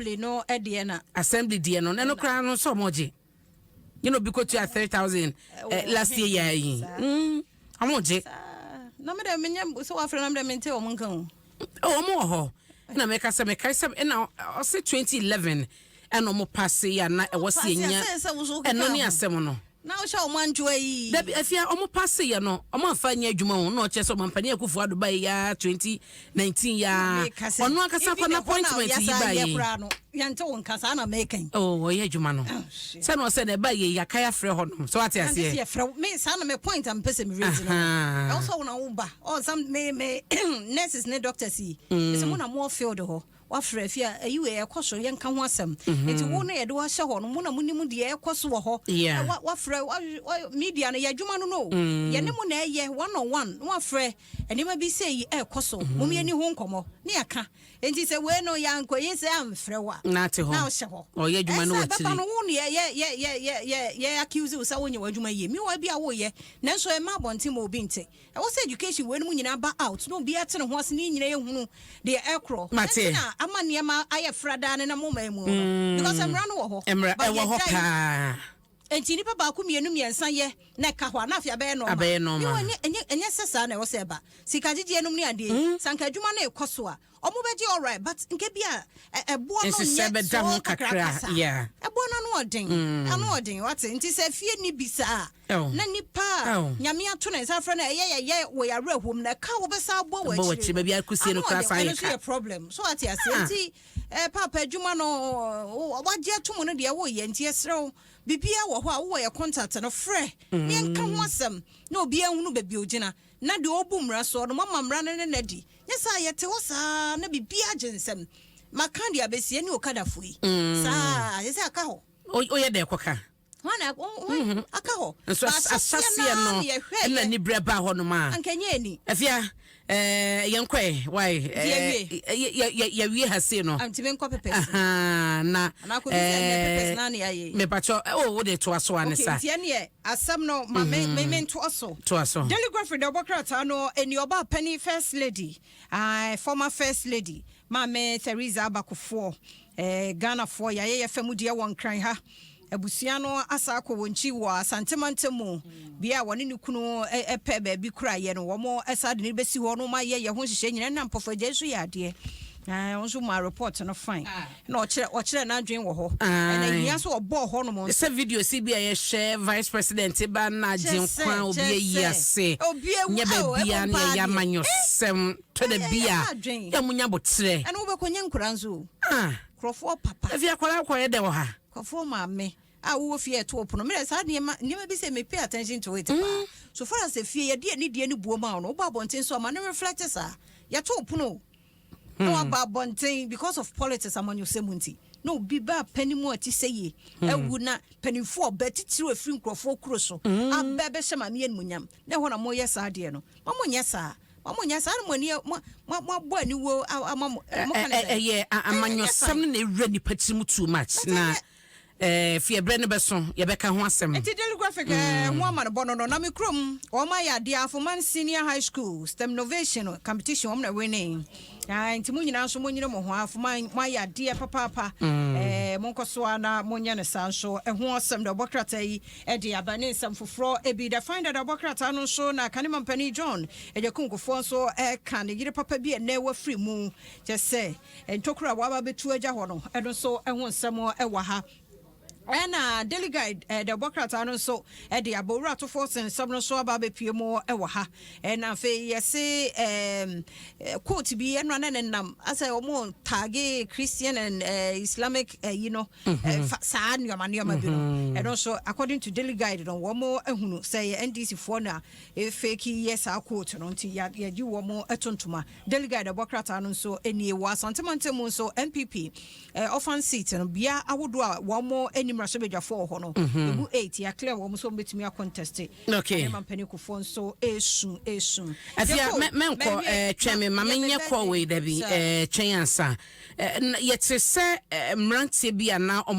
Assembly no deɛ na. Assembly deɛ no, ɛno koraa no sɛ ɔmo gye yɛn obi kɔtua 3,000 last year yɛ yi, ɔmo gye. Na mi dɛ mi nyɛ sɛ wafrɛ na mi dɛ mi nte ɔmo nka o. Ɔmo wɔ hɔ ɛna mɛka sɛ mɛka sɛ ɛna ɔsɛ 2011 ɛna ɔmo pass yɛ ana ɛwɔ si enya ɛno ne asɛm no. Na wohyɛ ɔmo antwoa yi. Dabi, afia, ɔmo pass yɛ no, ɔmo anfa nyɛ adwuma ho na ɔkyerɛ sɛ ɔmo mpanin Akufo Addo ba yi ya 2019 ya, ɔno ankasa kɔ na appointment yi ba yi. Yɛnte wo nka saa na meka yi. Oh, ɔyɛ adwuma no sɛ na ɔsɛ na ɛba yɛ yaka afrɛ hɔ nom so, wate aseɛ. Yɛfrɛ me saa na me point a mepɛ sɛ me raise no, ɛwɔ sɛ wo na wo ba ɔ sam me nurses ne doctors yi ɛsɛ mo na mo field hɔ, wafrɛ fie a ɛyi wei ɛkɔ so, yɛnka ho asɛm. Nti wo no yɛde wahyɛ hɔ no, mo na monim deɛ ɛkɔ so wɔ hɔ. Wafrɛ media no, yɛ adwuma no, yɛne mo na ɛyɛ one on one, na wafrɛ nneɛma bi sɛ yi ɛkɔ so, mom yɛni ho nkɔmmɔ ne yɛka. Nti sɛ wei no yɛankɔ yi sɛ amfrɛ wo a, na ate hɔ. Na wohyɛ hɔ. Ɔyɛ adwuma no. Wɔ akyiri no, wo ne yɛ accuse wo sɛ wonyɛ w'adwuma yie. Mewa bi a woyɛ, nanso ɛma abɔnten ma obi nte. Ɛwɔ sɛ education wei no mu nyinaa ba out na obi ate ne ho ase ne nyinaa yɛhunu deɛ ɛkorɔ. Mate. Na ama nneɛma ayɛ fradaa ne na moma mu no, because mmara no wɔ hɔ. Mmara ɛwɔ hɔ paa. Nti nipa baako, mmienu, mmiɛnsa yɛ na ɛka hɔ a, na afei abɛyɛ normal. Abɛyɛ normal. Ɛnyɛ sɛ saa na ɛwɔ sɛ ɛba. Sika gyegyeɛ nom ne adeɛ, sanka adwuma no ɛkɔ so a, ɔmo bɛgye, alright, but nke bi a ɛboɔ no nyɛ so ho kakra. Ɛboɔ no ano ɔden, ano ɔden, wate. Nti sɛ fie ni bi saa na nipa a Nyame ato ne nsa frɛ no, ɛyɛ yɛyɛ wɔ yɛawerɛ hom na ɛka wobɛsa abɔ wɔ akyire baabi akusie no kora san yɛ ka. Ɛno nso yɛ problem so, ate ase. Nti paapa adwuma no wagye ato mu no deɛ woyɛ, nti yɛserɛ wo, biribiara wɔ hɔ a wowɔ yɛ contact no, frɛ ne yɛnka ho asɛm na obiara hunu baabi ogyina na deɛ ɔbu mmara soɔ no, mama mmara no ne nadi. Nyɛ saa, yɛte hɔ saa na biribiara gye nsɛm maka de abɛsie ne okadafo yi saa yɛ sɛ aka hɔ. Woyɛ dɛ kɔka. Hwan aka hɔ? Nso ahyɛseɛ no ɛna nibrɛ ba hɔ nom a. Anka nyɛ ani. Afia, yɛnkɔɛ wae, yɛwie ha sei no. Ntumi nkɔ papers. Na mepakyɛ o, wode toa so a ne sa. Nti ɛneɛ asɛm no ma me mentoa so. Toa so. Daily Graphic de ɔbɔ krataa no ɛni, ɔbaa pani, first lady, former first lady Maame Theresa Aba Kufuor, Ghanafoɔ yɛayɛ yɛ fɛ mu deɛ wɔ Nkran ha. Abusua no asa akɔ wɔn nkyi wɔ Asantemantam mu bea a wɔne ne kunu pɛ baabi kuraeɛ no. Wɔn ɛsa de ne bɛsi hɔ no, wɔn ayɛ yɛ ho nhyehyɛ nyinaa. Na Mpɔfo Agya nso yɛ adeɛ, wɔn nso ma report no fine na ɔkyerɛ n'adwene wɔ hɔ, ɛna hia so ɔbɔɔ hɔ nom. Sɛ video si bi a yɛhwɛ vice president ba na agye nkwa, obi ayi ase nyɛ baabi a na yɛyɛ amanyɔsɛm tɔ da bi a yɛ mo nya botrɛ. Ɛna wobɛkɔ nyɛ nkora nso, nkurɔfoɔ papa. Efi akɔla akɔyɛ dɛ wɔ ha. Nkurɔfoɔ maame a wowɔ fie ɛto pono mmerɛ saa nneɛma bi sɛ me pay attention to it paa. So far as fie yɛde ani deɛ no buo ma wo no, wobɔ abɔnten so ama no reflect saa. Yɛto pono na waba abɔnten because of politics, amanyɔsɛm nti na obi ba panin mu a ti sɛ yie awu na mpanimfoɔ ɔbɛ titiri efiri nkurɔfoɔ kuro so abɛ bɛhyɛ maame yɛ nimonyam na ɛhɔ na moyɛ saa adeɛ no. Ma mo nyɛ saa, ma mo nyɛ saa na mo ani mo abɔ aniwo ama mo. Ɛyɛ amanyɔsɛm no na ewura nipa tirim too much na fie berɛ no bɛso, yɛbɛka ho asɛm. Nti Daily Graphic ho ama no bɔ no na me kurom wɔn ayɛ adeɛ. Afoman Senior High School STEM innovation competition, wɔn na winning. Nti mo nyinaa nso monyere mo ho. Afoman, mo ayɛ adeɛ papaapa. Monkɔ so a na monyɛ no saa nso. Ɛho asɛm de ɔbɔ krataa yi ɛde aba ne nsɛm foforɔ ebi. The Finder de ɔbɔ krataa no nso na Kanema mpanin John Agyekum Kufuor nso ɛka ne yere papa bi ɛnɛ wafiri mu, kyɛ sɛ ntokuro a waba bɛtu agya hɔ no, ɛno nso ɛho nsɛm ɛwɔ ha. Ɛna Daily Guide ɛde ɔbɔ krataa no nso ɛde aba, owura atofo sensɛm no nso aba abɛpue mu ɛwɔ ha. Ɛna afei yɛse quote bi ɛno ana nenam asɛ ɔmo tag Christian and Islamic yi no, saa nneɛma bi no. Ɛno nso according to Daily Guide no, wɔn ehunu sɛ yɛ NDC foɔ na efeki yɛ saa quote no, nti yɛgye wɔn ɛto ntoma. Daily Guide ɛbɔ krataa no nso nie. Wɔ Asantemantam mu nso, NPP orphan seat no bea ahodoɔ a wɔn anim mmarahyɛbadwafoɔ wɔ hɔ no, emu eight yɛaclear wɔn so wɔn bɛtumi acontest. Ɛma mpanin Kufuor nso esu. Afia, mɛnkɔ, twɛn me ma menyɛ kɔ wei. Dabi, twɛn ansa. Yɛte sɛ mmeranteɛ bi a na ɔmo